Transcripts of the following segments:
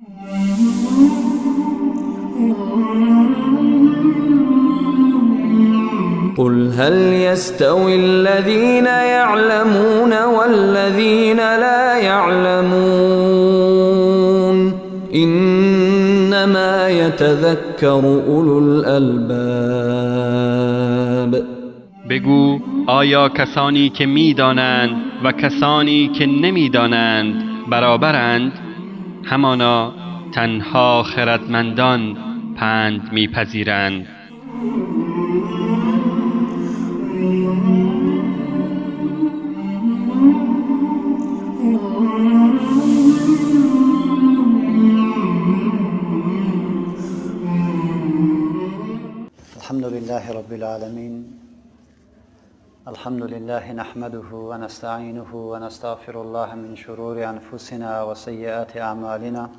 قل هل يستوي الذين يعلمون والذين لا يعلمون إنما يتذكر أولو الألباب. بگو آیا کسانی که میدانند و کسانی که نمیدانند برابرند؟ همانا تنها خردمندان پند میپذیرند. الحمد لله رب العالمين، الحمد لله نحمده ونستعينه ونستغفر الله من شرور أنفسنا وسيئات أعمالنا،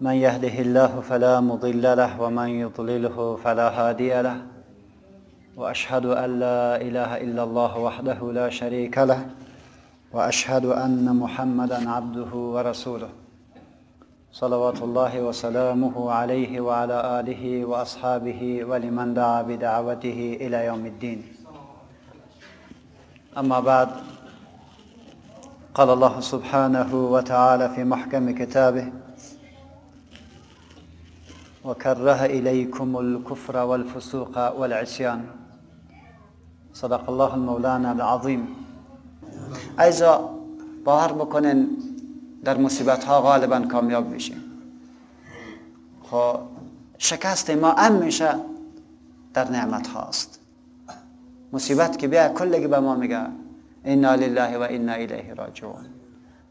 من يهده الله فلا مضل له ومن يضلله فلا هادي له، وأشهد أن لا إله إلا الله وحده لا شريك له، وأشهد أن محمدا عبده ورسوله، صلوات الله وسلامه عليه وعلى آله وأصحابه ولمن دعا بدعوته إلى يوم الدين. أما بعد، قال الله سبحانه وتعالى في محكم كتابه: وكره إليكم الكفر والفسوق والعصيان. صدق الله المولانا العظیم. عزیزا، باور بکنن در مصیبت ها غالبا کامیاب میشیم. خب شکست ما ام میشه در نعمت هاست. مصیبت که بیا کلگی به ما میگه انا لله و انا الیه راجعون،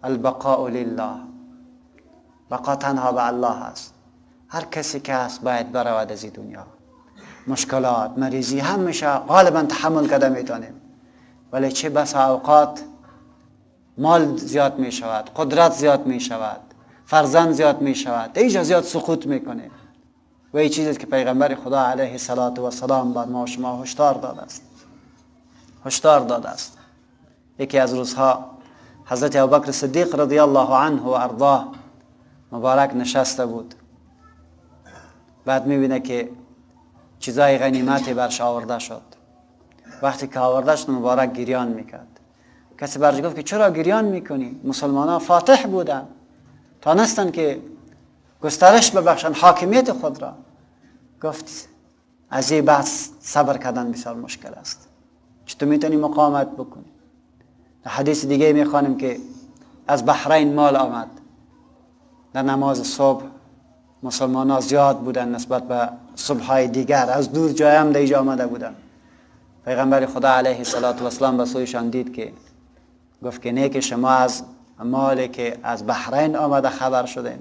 البقاء لله، بقا تنها به الله است. هر کسی که هست باید برود از این دنیا. مشکلات، مریضی همیشه غالبا تحمل کرده میتونیم، ولی چه بس اوقات مال زیاد می شود، قدرت زیاد می شود، فرزند زیاد می شود، اینجا زیاد سقوط میکنه. و این چیزی که پیغمبر خدا علیه الصلاة و السلام بر ما و شما هشدار داده است، هشدار داده است. یکی از روزها حضرت ابوبکر صدیق رضی الله عنه و ارضاه مبارک نشسته بود. بعد میبینه که چیزای غنیمتی برش آورده شد. وقتی که آورده شد مبارک گریان میکرد. کسی برش گفت که چرا گریان میکنی؟ مسلمان ها فاتح بودن، تانستن که گسترش ببخشن حاکمیت خود را. گفت از این بحث صبر کردن بسیار مشکل است، چطور میتونی مقاومت بکنی؟ در حدیث دیگه میخوانیم که از بحرین مال آمد، در نماز صبح مسلمان ها زیاد بودن نسبت به صبح های دیگر، از دور جای هم دیجا آمده بودن. پیغمبر خدا علیه الصلاة والسلام به سویشان دید که گفت که نه که شما از مالی که از بحرین آمده خبر شدین؟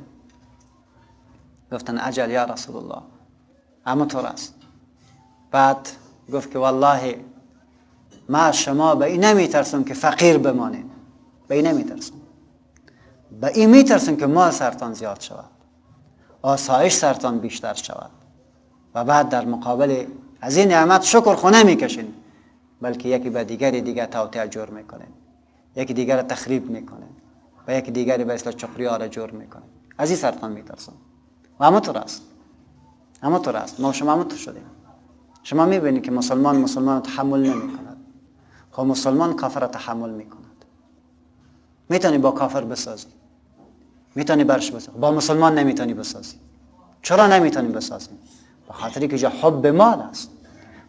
گفتن اجل یا رسول الله، همونطور است. بعد گفت که والله ما شما به این نمیترسم که فقیر بمانین، به این نمیترسم، به این میترسم که مال سرتان زیاد شود، آسایش سرتان بیشتر شود و بعد در مقابل از این نعمت شکر خونه میکشین، بلکه یکی به دیگری دیگه توطئه جور میکنین، یکی دیگر را تخریب میکنه و یکی دیگری به اصطلاح چقری ها را جور میکنه. از این سرطان میترسم. و همونطور است، همونطور است. ما شما همونطور شدیم. شما میبینید که مسلمان مسلمان تحمل نمیکند. خب مسلمان کافر را تحمل میکند. میتونی با کافر بسازی، میتونی برش بسازی، با مسلمان نمیتونی بسازی. چرا نمیتونی بسازی؟ به خاطری که جا حب مال است،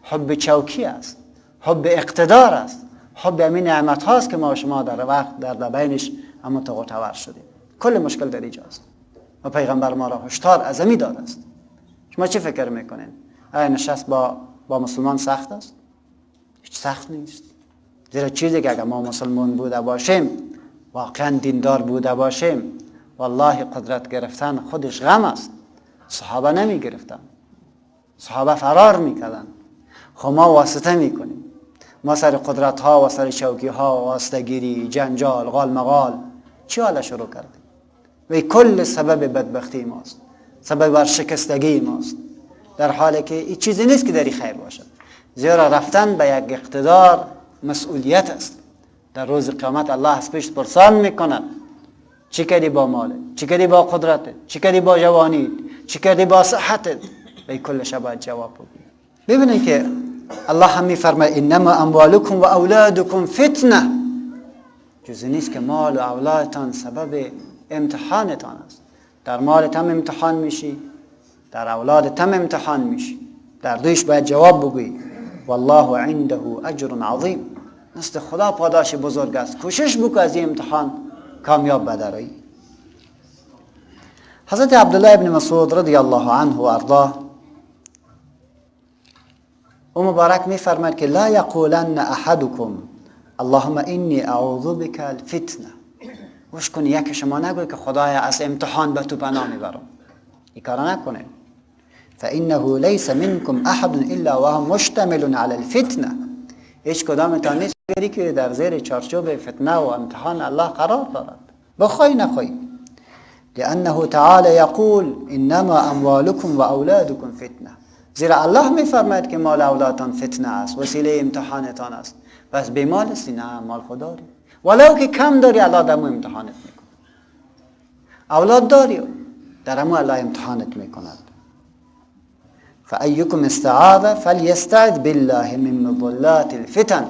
حب چوکی است، حب اقتدار است، حب همین نعمت هاست که ما شما در وقت در بینش همون تغییر شدیم. کل مشکل در اینجاست و پیغمبر ما را هشدار از امی داده است. شما چه فکر میکنین؟ آیا نشست با مسلمان سخت است؟ هیچ سخت نیست. زیرا چیزی که اگر ما مسلمان بوده باشیم، واقعا دیندار بوده باشیم، والله قدرت گرفتن خودش غم است. صحابه نمی گرفتن، صحابه فرار میکردن. خب ما واسطه میکنیم، ما سر قدرت ها و سر چوکی ها، واسطه گیری، جنجال، غال مغال چی حالا شروع کردیم. و کل سبب بدبختی ماست، سبب ورشکستگی ماست، در حالی که این چیزی نیست که در خیر باشد. زیرا رفتن به یک اقتدار مسئولیت است. در روز قیامت الله از پیش پرسان میکند چی کردی با مالت؟ چی کردی با قدرتت؟ چی کردی با جوانیت؟ چی کردی با صحتت؟ به کلش باید جواب بگویی. ببینید که الله هم میفرماید انما اموالکم و اولادکم فتنه. جز نیست که مال و اولادتان سبب امتحانتان است. در مالت هم امتحان میشی، در اولادت هم امتحان میشی، در دویش باید جواب بگویی. والله عنده اجر عظیم. نزد خدا پاداش بزرگ است. کوشش بکن از این امتحان کامیاب بدرایی. حضرت عبدالله ابن مسعود رضی الله عنه و ارضاه او مبارک میفرماید که لا یقولن احدکم اللهم انی اعوذ بک الفتنه. گوش کن، یک شما نگوید که خدایا از امتحان به تو پناه میبرم. این کارا نکنه. فانه لیس منکم احد الا وهو مشتمل علی الفتنه. هیچ کدامتان نیست که در زیر چارچوب فتنه و امتحان الله قرار دارد، بخوای نخوای. لانه تعالی یقول انما اموالکم و اولادکم فتنه. زیرا الله میفرماید که مال اولادتان فتنه است، وسیله امتحانتان است. پس بی مال هستی؟ نه، مال خدا داری، ولو که کم داری الله در مو امتحانت میکند. اولاد داری، در مو الله امتحانت میکند. فایکم استعاذ فلیستعذ بالله من مضلات الفتن.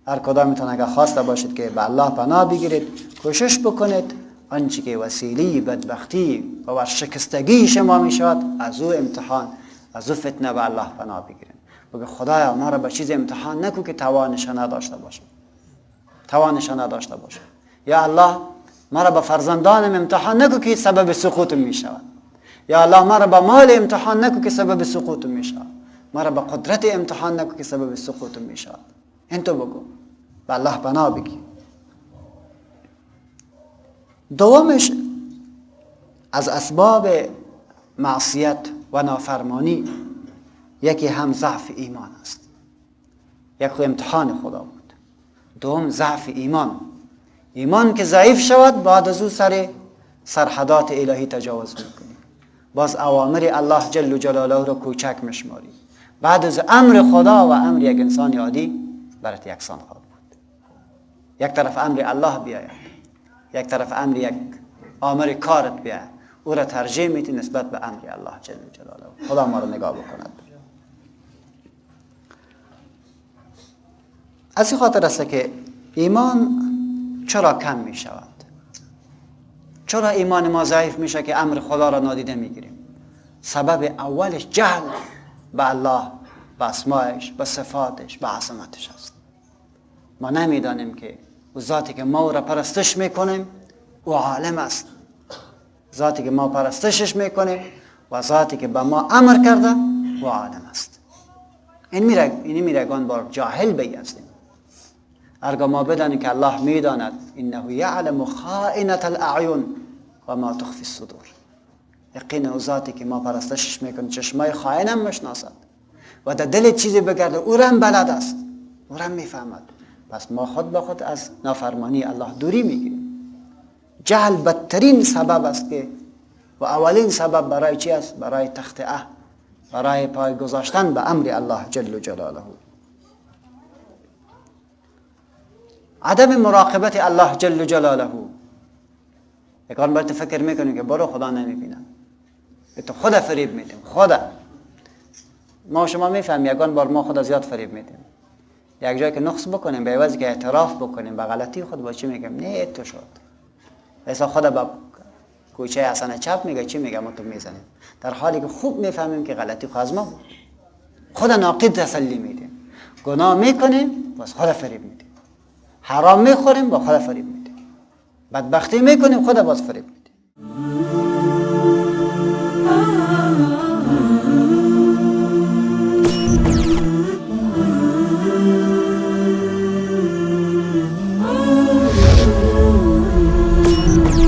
هر کدامتان اگر خواسته باشید که به الله پناه بگیرید، کوشش بکنید آنچه که وسیله بدبختی و ورشکستگی شما میشود از او امتحان، از او فتنه به الله پناه بگیرید. بگه خدایا ما را به چیز امتحان نکن که توانش نداشته باشه، توانش نداشته باشه. یا الله ما را به فرزندانم امتحان نکن که سبب سقوطم میشود. یا الله ما را به مال امتحان نکن که سبب سقوطم میشود. ما را به قدرت امتحان نکن که سبب سقوطم میشود. این تو بگو، به الله پناه بگیر. دومش از اسباب معصیت و نافرمانی یکی هم ضعف ایمان است. یک خو امتحان خدا بود، دوم ضعف ایمان. ایمان که ضعیف شود بعد از او سر سرحدات الهی تجاوز میکنی، باز اوامر الله جل جلاله رو کوچک مشماری. بعد از امر خدا و امر یک انسان عادی برات یکسان خواهد بود. یک طرف امر الله بیاید، یک طرف امر یک آمر کارت بیاید، او را ترجیح میدی نسبت به امر الله جل جلاله. خدا ما را نگاه بکند. از این خاطر است که ایمان چرا کم می شود؟ چرا ایمان ما ضعیف میشه که امر خدا را نادیده میگیریم؟ سبب اولش جهل به الله، به اسمایش، به صفاتش، به عظمتش است. ما نمیدانیم که او ذاتی که ما او را پرستش میکنیم او عالم است. ذاتی که ما پرستشش میکنیم و ذاتی که به ما امر کرده او عالم است. این میرگان بار جاهل بی هستیم. هرگاه ما بدانیم که الله میداند، انه یعلم خائنة الاعین و ما تخفی الصدور. یقین او ذاتی که ما پرستشش میکنیم چشمای خائنم میشناسد و در دل چیزی بگرده او را هم بلد است، او را هم میفهمد. پس ما خود به خود از نافرمانی الله دوری میگیریم. جهل بدترین سبب است که و اولین سبب برای چی است؟ برای تخطئه، برای پای گذاشتن به امر الله جل جلاله. عدم مراقبت الله جل جلاله. یکان باید فکر میکنیم که برو خدا نمیبینه، تو خدا فریب میدیم. خدا ما شما میفهمیم یکان بار ما خدا زیاد فریب میدیم. یک جایی که نقص بکنیم به عوضی که اعتراف بکنیم به غلطی خود با چی میگیم؟ نه تو شد. ایسا خدا با کوچه حسن چپ میگه چی میگه ما تو میزنیم، در حالی که خوب میفهمیم که غلطی خود از ما بود. خدا ناقض تسلی میدیم، گناه میکنیم باز خدا فریب میدیم، حرام میخوریم با خدا فریب میدیم، بدبختی میکنیم خدا باز فریب میدیم.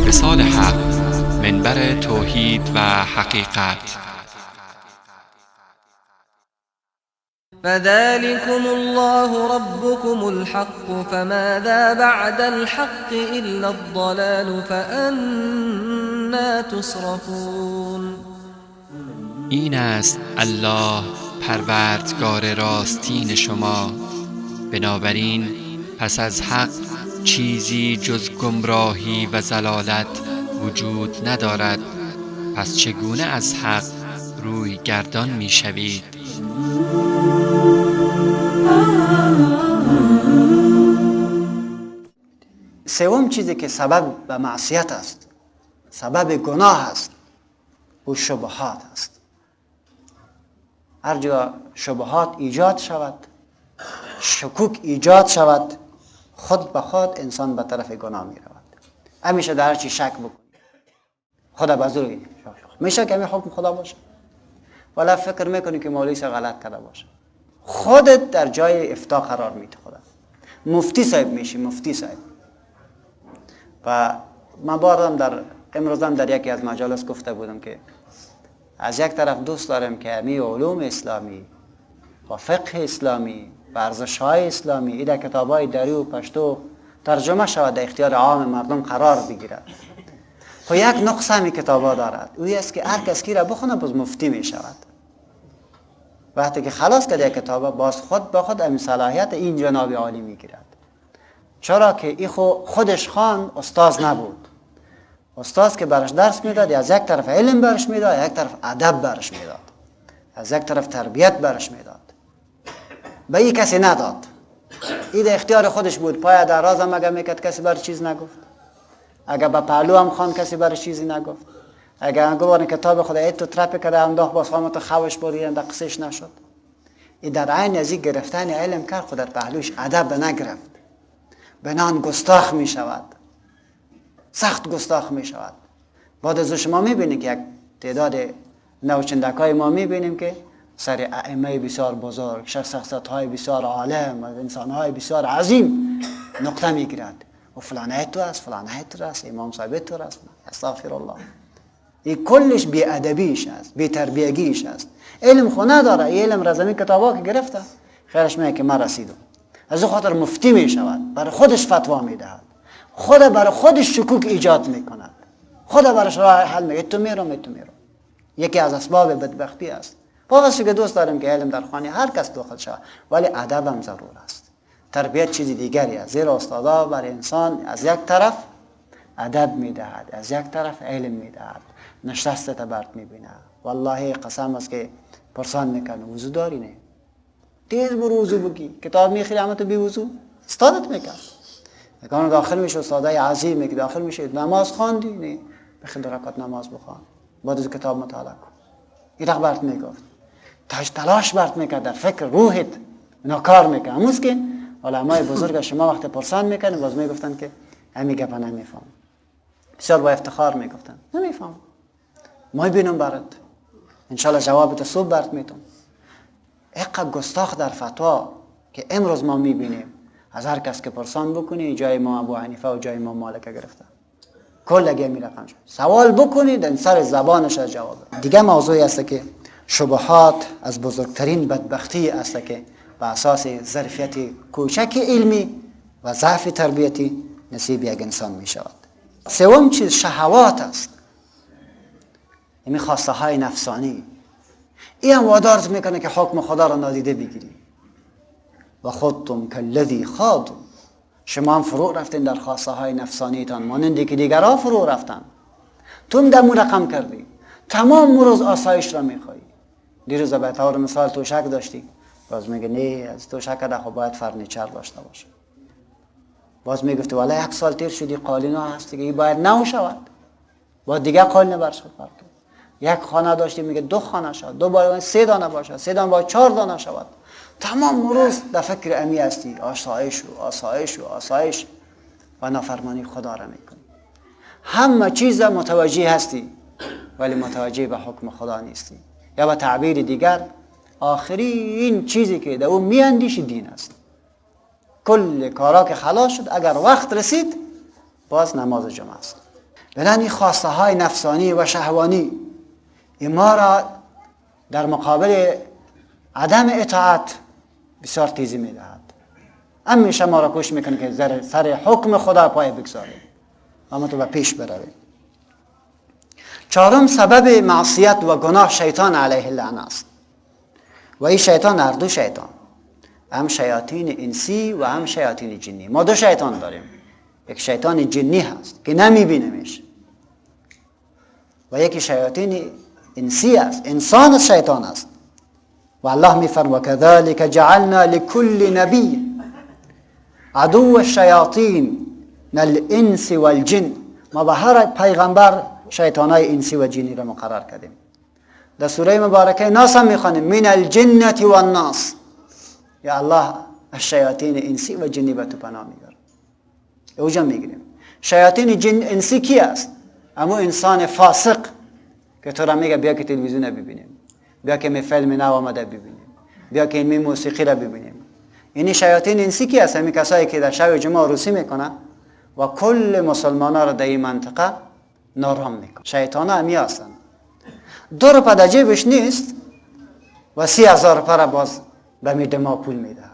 وصال حق، منبر توحید و حقیقت. فذلكم الله ربكم الحق فماذا بعد الحق إلا الضلال فأنا تصرفون. این است الله پروردگار راستین شما، بنابراین پس از حق چیزی جز گمراهی و ضلالت وجود ندارد، پس چگونه از حق روی گردان می شوید؟ سوم چیزی که سبب به معصیت است، سبب گناه است، او شبهات است. هر جا شبهات ایجاد شود، شکوک ایجاد شود، خود به خود انسان به طرف گناه می رود. همیشه در هر چی شک بکنی خدا بزرگی میشه که همین حکم خدا باشه، ولی فکر میکنی که مولوی غلط کرده باشه، خودت در جای افتا قرار میدی، خودت مفتی صاحب میشی، مفتی صاحب. و من بارم در امروزم در یکی از مجالس گفته بودم که از یک طرف دوست دارم که همی علوم اسلامی و فقه اسلامی و ارزش‌های اسلامی ای در کتاب‌های دری و پشتو ترجمه شود، در اختیار عام مردم قرار بگیرد. خب یک نقص همی کتاب‌ها دارد، اوی است که هر کس کی را بخونه باز مفتی می شود. وقتی که خلاص کرد یک کتاب، باز خود به خود همین صلاحیت این جناب عالی میگیرد. چرا که ای خودش خان استاد نبود. استاد که برش درس میداد، از یک طرف علم برش میداد، یک طرف ادب برش میداد، از یک طرف تربیت برش میداد. به این کسی نداد، این در اختیار خودش بود. پای در راز هم اگر میکرد کسی بر چیز نگفت، اگر به پهلو هم خان کسی بر چیزی نگفت، اگر گوارن کتاب خود ای تو ترپ کرده انداخت باز خامت خوش برید در قصهش نشد. این در عین از این گرفتن علم کرد، خود در پهلوش ادب نگرفت، بنان گستاخ می شود، سخت گستاخ می شود. بعد از شما می بینید که یک تعداد نوچندک های ما می بینیم که سر ائمه بسیار بزرگ، شخصیت های بسیار عالم و انسان های بسیار عظیم نقطه می گیرد و فلانه تو است، فلانه تو است، امام صاحب تو است، استغفر الله. این کلش بی ادبیش است، بی تربیگیش است. علم خو نداره، این علم را زمین کتابا که گرفته، خیرش میگه که من رسیدم. از او خاطر مفتی می شود، برای خودش فتوا می دهد، خود برای خودش شکوک ایجاد می کند، خود برایش راه حل میگه، تو میرم تو میرم. یکی از اسباب بدبختی است. باز که دوست داریم که علم در خانه هر کس داخل شود، ولی ادب هم ضرور است. تربیت چیز دیگری است. زیرا استادا برای انسان از یک طرف ادب میدهد، از یک طرف علم میدهد. نشسته تا برد میبینه. والله قسم است که پرسان میکنه وضو داری نه؟ تیز برو وضو بگی، کتاب میخری اما تو بی وضو استادت میکرد. اگه داخل میشه استادای عظیمه که داخل میشه، نماز خواندی نه؟ بخیر دو رکعت نماز بخوان، بعد از کتاب مطالعه کن. این رقم برات میگفت، تلاش برات میکرد، در فکر روحت اینا کار میکرد. هموز که علمای بزرگ شما وقت پرسان میکردن باز میگفتن که همین گپا نمیفهم، بسیار با افتخار میگفتن نمیفهم، ما بینم برات انشالله جواب تو صبح برات میتونم. اقا گستاخ در فتوا که امروز ما میبینیم، از هر کس که پرسان بکنی جای ما ابو حنیفه و جای ما مالک گرفته، کل می رقم شد. سوال بکنید در سر زبانش از جواب. دیگه موضوعی است که شبهات از بزرگترین بدبختی است که به اساس ظرفیت کوچک علمی و ضعف تربیتی نصیب یک انسان می شود. سوم چیز شهوات است، یعنی خواسته های نفسانی. این هم وادارت میکنه که حکم خدا را نادیده بگیری. و خودتم کالذی خاض، شما هم فرو رفتین در خواسته های نفسانیتان مانندی که دیگرها فرو رفتن. تو هم دمو رقم کردی، تمام روز آسایش را میخوایی. دیروز به طور مثال توشک داشتی، باز میگه نه از توشک ده خب باید فرنیچر داشته باشه. باز میگفتی والا یک سال تیر شدی قالینا هست دیگه، این باید نو شود، باید دیگه قالینه برش فرق. یک خانه داشتی میگه دو خانه شود، دو باید سه دانه باشه، سه دانه باید چهار دانه شود. تمام روز در فکر امی هستی، آسایش و آسایش و آسایش و نافرمانی خدا را میکنی. همه چیز متوجه هستی ولی متوجه به حکم خدا نیستی. یا به تعبیر دیگر آخرین چیزی که در او میاندیشی دین است. کل کارا که خلاص شد، اگر وقت رسید باز نماز جمعه است. بنابراین این خواسته های نفسانی و شهوانی ما را در مقابل عدم اطاعت بسیار تیزی میدهد. همیشه ما را کوشش میکنه که سر حکم خدا پای بگذاریم و ما تو به پیش برویم. چهارم سبب معصیت و گناه شیطان علیه اللعنه است. و این شیطان هر دو شیطان، هم شیاطین انسی و هم شیاطین جنی. ما دو شیطان داریم، یک شیطان جنی هست که نمیبینیمش و یکی شیاطین انسی است، انسان شیطان است. و الله میفرماید وکذلک جعلنا لكل نبی عدو الشیاطین الانس والجن. ما به هر پیغمبر شیطانای انسی و جنی را مقرر کردیم. در سوره مبارکه ناس هم میخوانیم من الجنة والناس. یا الله الشیاطین انسی و جنی به تو پناه میبره. اوجا میگیریم شیاطین جن انسی کی است؟ اما انسان فاسق که تو را میگه بیا که تلویزیون ببینیم، بیا که می فیلم نو آمده ببینیم، بیا که می موسیقی را ببینیم. یعنی شیاطین انسی کی است؟ همین کسایی که در شب جمعه عروسی میکنه و کل مسلمان ها را در این منطقه نارام میکنه. شیطان ها همی هستند. 2 روپه در جیبش نیست و 30,000 روپه را باز به می دما پول میدهد.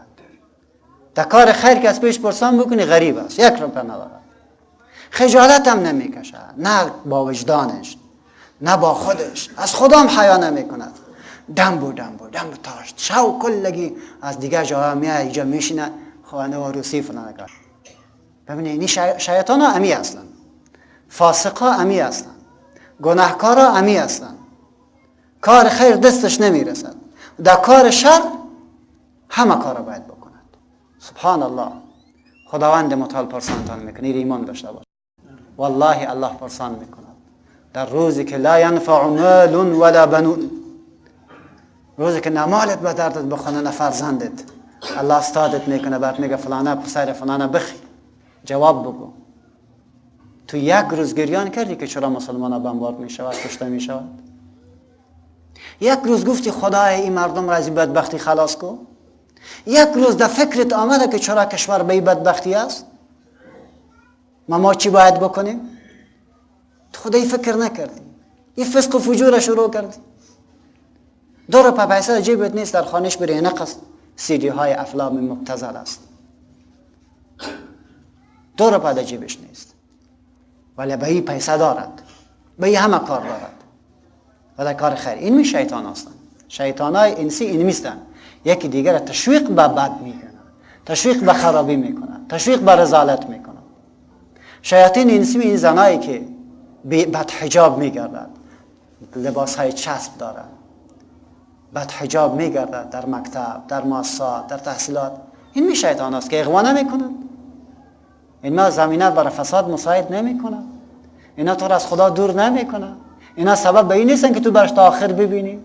در کار خیر که از پیش پرسان بکنی غریب است، 1 روپه ندارد. خجالت هم نمیکشه، نه با وجدانش نه با خودش، از خودم حیا نمیکند. دم بو دم بو دم بو تاشت شو کلگی از دیگر جاها میاد اینجا میشینه خانه و روسی فلان کار. ببینید این شیطان ها امی هستند، فاسق ها امی هستند، گناهکار ها امی هستند. کار خیر دستش نمیرسد، در کار شر همه کار باید بکند. سبحان الله. خداوند متعال پرسانتان میکنه، ایمان داشته باش. والله الله پرسان میکند در روزی که لا ینفع مال ولا بنون، روزی که نه مالت به دردت بخونه نه فرزندت. الله استادت میکنه، بعد میگه فلانه پسر فلانه بخی، جواب بگو. تو یک روز گریان کردی که چرا مسلمان ها بمبارد میشود، کشته میشود؟ یک روز گفتی خدای این مردم را از این بدبختی خلاص کن؟ یک روز در فکرت آمده که چرا کشور به این بدبختی است؟ ما چی باید بکنیم؟ تو خدای فکر نکردی، این فسق و فجور شروع کردی. 2 روپه پیسه جیبت نیست، در خانهش بری نقص سیدی های افلام مبتذل است. 2 روپه در جیبش نیست، ولی به این پیسه دارد، به این همه کار دارد و در کار خیر. این می شیطان هستند. شیطان های انسی این میستن، یکی دیگر تشویق به بد میکنه، تشویق به خرابی میکنه، تشویق به رذالت میکنه. شیاطین انسی این زنایی که بد حجاب میگردد، لباس های چسب دارند، بد حجاب میگردد در مکتب، در مؤسسات، در تحصیلات، این می شیطان است که اغوا نمیکنند. اینا زمینه برای فساد مساعد نمیکنند، اینا تو را از خدا دور نمیکنند، اینا سبب به این نیستن که تو برش تا آخر ببینی.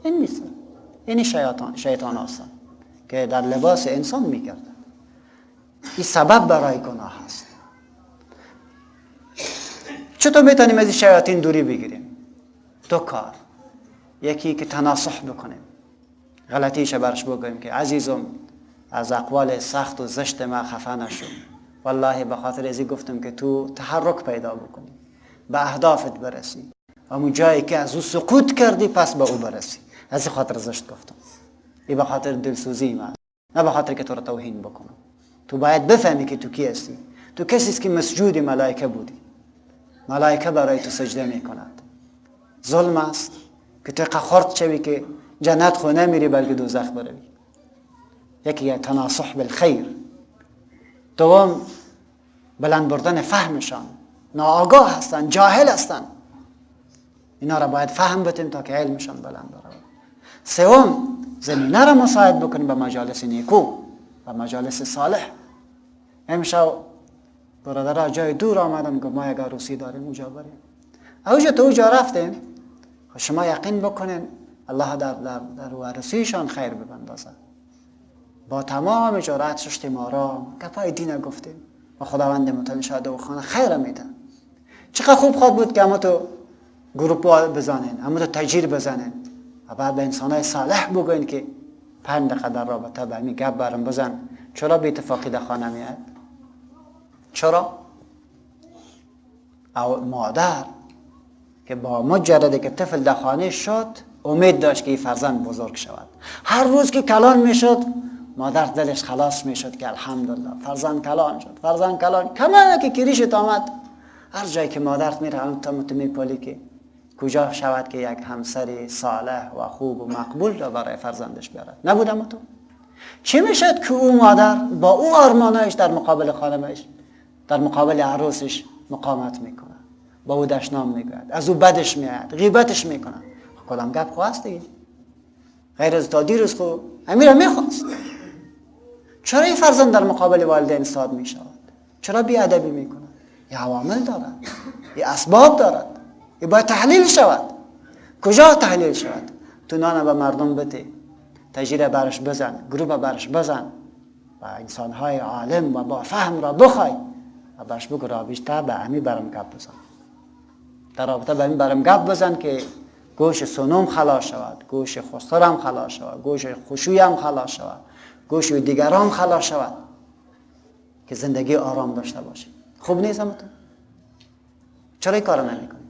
این نیستن، این شیطان هستند که در لباس انسان میگردند. این سبب برای گناه است. چطور میتونیم از این شیاطین دوری بگیریم؟ 2 کار. یکی که تناصح بکنیم، غلطیش برش بگوییم که عزیزم از اقوال سخت و زشت ما خفه نشو، والله به خاطر ازی گفتم که تو تحرک پیدا بکنی، به اهدافت برسی و اون جایی که از او سقوط کردی پس به او برسی. از این خاطر زشت گفتم، ای به خاطر دلسوزی من، نه به خاطر که تو را توهین بکنم. تو باید بفهمی که تو کی هستی. تو کسی است که مسجود ملائکه بودی، ملائکه برای تو سجده میکند. ظلم است که تو خرد شوی که جنت خو نمیری بلکه دوزخ بروی. یکی تناصح بالخیر. دوم بلند بردن فهمشان. ناآگاه هستند، جاهل هستند، اینا را باید فهم بتیم تا که علمشان بلند برود. سوم زمینه را مساعد بکنیم به مجالس نیکو و مجالس صالح. امشب برادرها جای دور آمدن، گفت ما یک عروسی داریم اونجا بریم. اوجا تو اوجا رفتیم، شما یقین بکنین الله در در در عروسیشان خیر ببندازد. با تمام جرأت ششتیم آرام گپای دین گفتیم و خداوند متعال شاهد و خانه خیر میده. چقدر خوب خواد بود که اما تو گروپ بزنین، اما تو تجیر بزنین و بعد به انسانای صالح بگوین که 5 دقیقه در رابطه به همین گپ برم بزن. چرا بی اتفاقی در خانه میاد؟ چرا؟ او مادر که با مجرده که طفل در خانه شد امید داشت که این فرزند بزرگ شود. هر روز که کلان میشد مادر دلش خلاص میشد که الحمدلله فرزند کلان شد، فرزند کلان. کما که کریشت آمد، هر جایی که مادرت میره هم تو میپالی که کجا شود که یک همسر صالح و خوب و مقبول را برای فرزندش بیارد. نبودم تو چی میشد که او مادر با او آرمانایش در مقابل خانمش در مقابل عروسش مقاومت میکنه، با او دشنام میگوید، از او بدش میآید، غیبتش میکنه. کدام گپ خو هست دیگه؟ غیر از تا دیروز خو امیر میخواست. چرا این فرزند در مقابل والدین ساد میشود؟ چرا بی ادبی میکنه؟ یه عوامل دارد، یه اسباب دارد، یه باید تحلیل شود. کجا تحلیل شود؟ تو نان به مردم بده، تجیره برش بزن، گروه برش بزن و انسانهای عالم و با فهم را بخوای و برش بگو را بیشتر به امی برم گپ بزن، در رابطه به امی برم گپ بزن که گوش سنوم خلاص شود، گوش خسرم خلاص شود، گوش خشویم خلاص شود، گوش دیگران خلاص شود که زندگی آرام داشته باشه. خوب نیست تو؟ چرا این کارو نمیکنی؟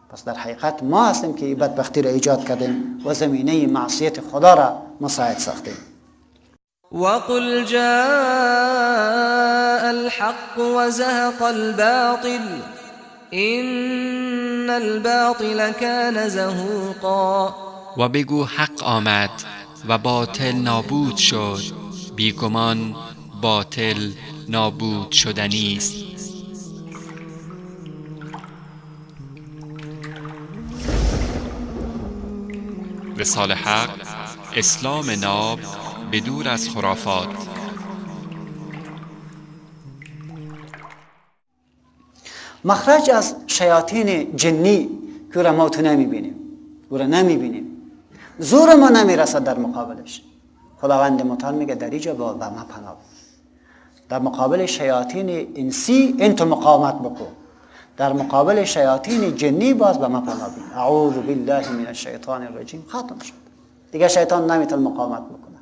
پس در حقیقت ما هستیم که این بدبختی را ایجاد کردیم و زمینه معصیت خدا را مساعد ساختیم. وقل جاء الحق وزهق الباطل إن الباطل كان زهوقا. و بگو حق آمد و باطل نابود شد، بیگمان باطل نابود شدنی است. وصال حق، اسلام ناب بدور از خرافات. مخرج از شیاطین جنی که را ما تو نمیبینیم، او را نمیبینیم، زور ما نمیرسد در مقابلش. خداوند متعال میگه در اینجا با ما پناه. در مقابل شیاطین انسی انت مقاومت بکن، در مقابل شیاطین جنی باز به ما پناه بگیر. اعوذ بالله من الشیطان الرجیم. ختم شد دیگه، شیطان نمیتونه مقاومت بکنه.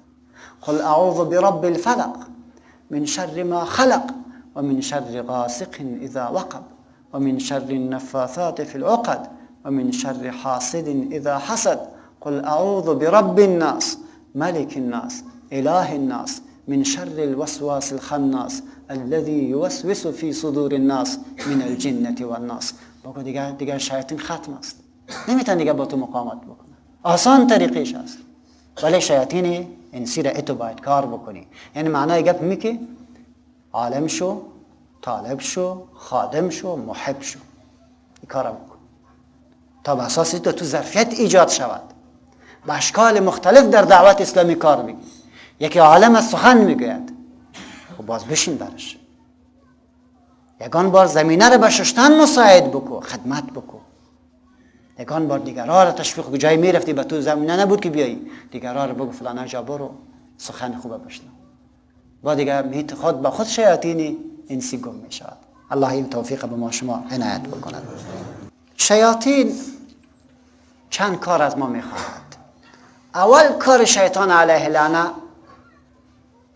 قل اعوذ برب الفلق من شر ما خلق و من شر غاسق اذا وقب و من شر النفاثات فی العقد و من شر حاسد اذا حسد. قل اعوذ برب الناس ملك الناس اله الناس من شر الوسواس الخناس الذي يوسوس في صدور الناس من الجنة والناس. بگو دیگه شیاطین ختم است، نمیتون دیگه با تو مقاومت بکنه. آسان طریقش است، ولی شیاطین انسی را اتو باید کار بکنی. یعنی معنای گپ می که عالم شو، طالب شو، خادم شو، محب شو، این کار بکن تا به اساس تو ظرفیت ایجاد شود. به اشکال مختلف در دعوت اسلامی کار بگی. یکی عالم از سخن میگوید، خب باز بشین برش، یگان بار زمینه رو به ششتن مساعد بکو، خدمت بکو. یگان بار دیگرها رو تشویق بکو. جایی میرفتی به تو زمینه نبود که بیایی، دیگرها رو بگو فلانه جا برو سخن خوبه بشنو. با دیگه میت خود به خود شیاطین انسی گم میشود. الله این توفیق به ما شما عنایت بکند. شیاطین چند کار از ما میخواهد. اول کار شیطان علیه لعنه،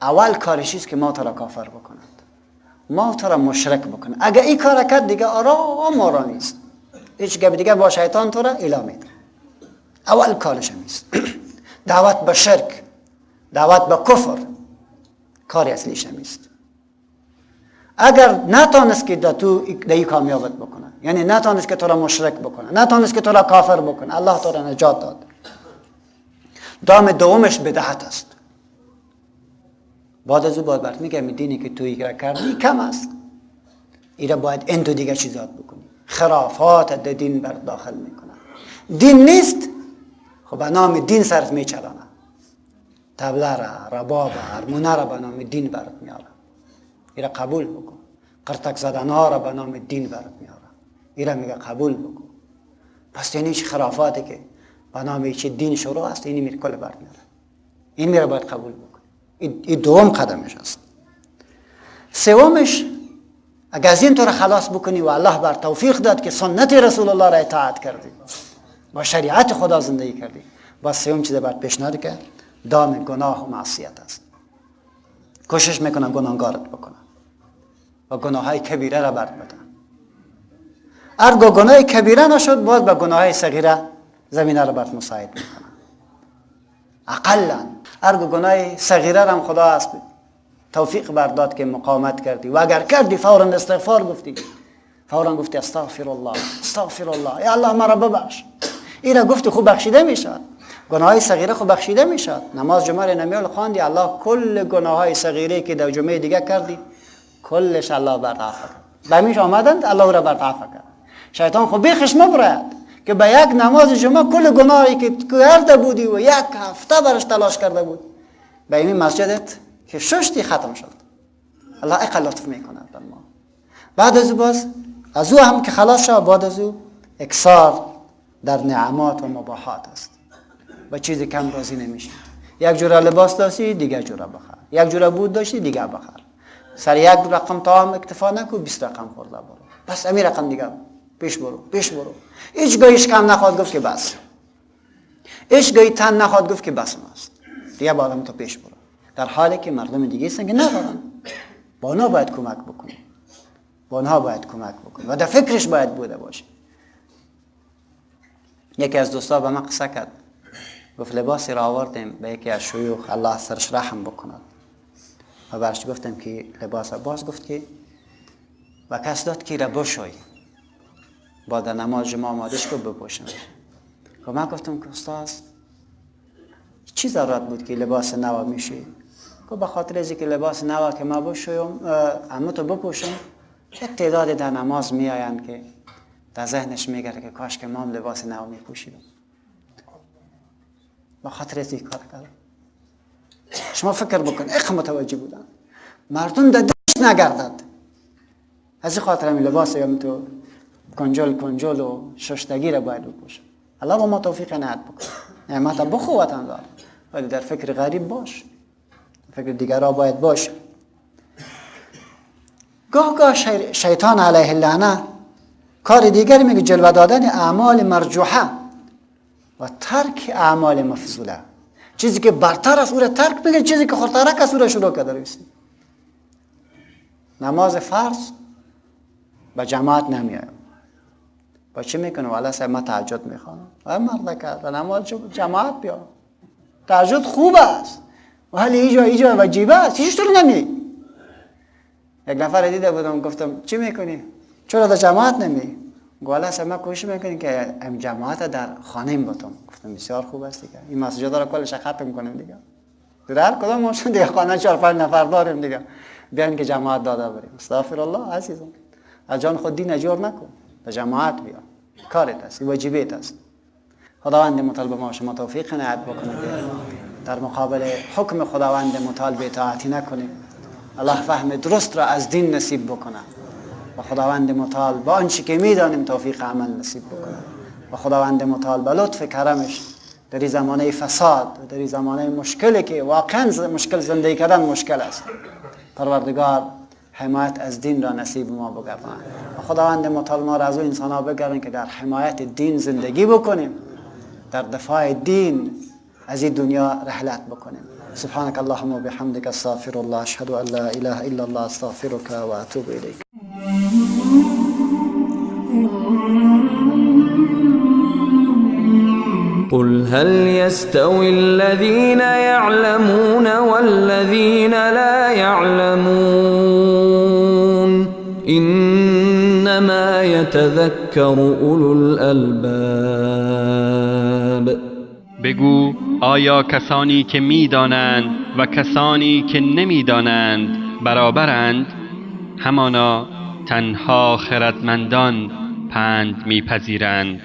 اول کارش است که ما تو را کافر بکند، ما تو را مشرک بکند. اگه این کار کرد دیگه آرام آرام نیست، هیچ گپ دیگه با شیطان تو را اعلام میده. اول کارش است دعوت به شرک، دعوت به کفر، کار اصلیش است. اگر نتانست که در تو در کامیابت بکنه، یعنی نتانست که تو را مشرک بکنه، نتانست که تو را کافر بکنه، الله تو را نجات داد. دام دومش بدعت است. بعد از او باید برات میگم دینی که تو ایگره کردی کم است، ایره باید این تو دیگه چیزات بکنی. خرافات در دین بر داخل میکنه. دین نیست، خب به نام دین سرت میچلانه، طبله را، رباب، هرمونه را به نام دین برات میاره، ایره قبول بکن. قرتک زدن ها را به نام دین برات میاره، ایره میگه قبول بکن. پس یعنی چه خرافاتی که به نام چه دین شروع است، اینی میره کل برات میاره، این میره باید قبول بکن. این دوم قدمش است. سومش، اگر از این تو را خلاص بکنی و الله بر توفیق داد که سنت رسول الله را اطاعت کردی، با شریعت خدا زندگی کردی، با سوم چیز باید پیشنهاد که دام گناه و معصیت است. کوشش میکنم گناهگارت بکنم و گناه های کبیره را برد بدم. ارگو گناه کبیره نشد، باز به گناه های صغیره زمینه را برد مساعد میکنم. اقلا ارگو گناه صغیره را هم خدا است توفیق برداد که مقاومت کردی، و اگر کردی فورا استغفار گفتی، فورا گفتی استغفر الله، استغفر الله، یا الله مرا ببخش. اینا گفتی خوب بخشیده میشد. گناه صغیره خوب بخشیده میشد. نماز جمعه را نمیال خواندی، الله کل گناه های صغیره که در جمعه دیگه کردی کلش الله برات عفو کرد. به میش آمدند الله را برات عفو کرد. شیطان خب بیخش مبرد که به یک نماز جمعه کل گناهی که کرده بودی و یک هفته برش تلاش کرده بود به این مسجدت که ششتی ختم شد. الله اقل لطف میکند بر ما. بعد از او باز از او هم که خلاص شد، بعد از او اکثار در نعمات و مباحات است و چیزی کم راضی نمیشه. یک جوره لباس داشتی دیگه جوره بخر، یک جوره بود داشتی دیگه بخر، سر یک رقم طعام اکتفا نکن، 20 رقم خورده برو، بس امی رقم دیگه پیش برو پیش برو. هیچ گاهیش کم نخواد گفت که بس، هیچ گاهی تن نخواد گفت که بس است دیگه، با آدم تو پیش برو. در حالی که مردم دیگه هستن که ندارن، با اونا باید کمک بکنی، با اونها باید کمک بکنی و در فکرش باید بوده باشه. یکی از دوستا به من قصه کرد، گفت لباسی را آوردیم به یکی از شیوخ، الله سرش رحم بکند، و برش گفتم که لباس باز، گفت که و کس داد که را بشوی، بعد نماز جمعه آمادش که بپوشم. خب من گفتم که استاد چی ضرورت بود که لباس نو میشی؟ گفت به خاطر از که لباس نو که ما بشویم اما تو بپوشم، یک تعداد در نماز میآیند که در ذهنش میگره که کاش که ما هم لباس نو میپوشیدم. به خاطر از این کار کردم. شما فکر بکن اخ متوجه بودن مردم در دشت نگردد، از این خاطر همین لباس یا تو کنجل کنجل و ششتگی را باید بپوشم. الله با ما توفیق عنایت بکن، نعمت بخو وطن دار، ولی در فکر غریب باش، فکر دیگرها باید باش. گاه گاه شیطان علیه اللعنه کار دیگری میگه، جلوه دادن اعمال مرجوحه و ترک اعمال مفضوله. چیزی که برتر است او را ترک میگه، چیزی که خردترک است او را شروع کرده. نماز فرض با جماعت نمیایم، با چی میکنه؟ والا صاحب من تهجد میخوانم. مرد کرد نماز جماعت بیا، تهجد خوب است ولی اینجا اینجا وجیبه است، هیچ طور نمی. یک نفر دیده بودم، گفتم چی میکنی؟ چرا در جماعت نمی؟ گفت صاحب من کوشش میکنیم که ام جماعت در خانه باتم. گفتم بسیار خوب است دیگه، این مسجد را کلش ختم کنیم دیگه، در هر کدام ما دیگه خانه 4-5 نفر داریم دیگه، بیان که جماعت داده بریم. استغفر الله عزیزم، از جان خود دین اجور نکن، در جماعت بیا، کارت است، واجبیت است. خداوند متعال به ما شما توفیق عنایت بکنه در مقابل حکم خداوند متعال بی اطاعتی نکنیم. الله فهم درست را از دین نصیب بکنه و خداوند متعال با آنچه که میدانیم توفیق عمل نصیب بکنه و خداوند متعال به لطف کرمش در این زمانه فساد و در این زمانه مشکلی که واقعا مشکل زندگی کردن مشکل است، پروردگار حمایت از دین را نصیب ما بگرداند و خداوند متعال ما را از او انسان ها بگرداند که در حمایت دین زندگی بکنیم، در دفاع دین از این دنیا رحلت بکنیم. سبحانك اللهم وبحمدك استغفر الله اشهد ان لا اله الا الله استغفرك واتوب اليك. قل هل يستوي الذين يعلمون والذين لا يعلمون إنما يتذكر أولو الألباب. بگو آیا کسانی که میدانند و کسانی که نمیدانند برابرند؟ همانا تنها خردمندان پند میپذیرند.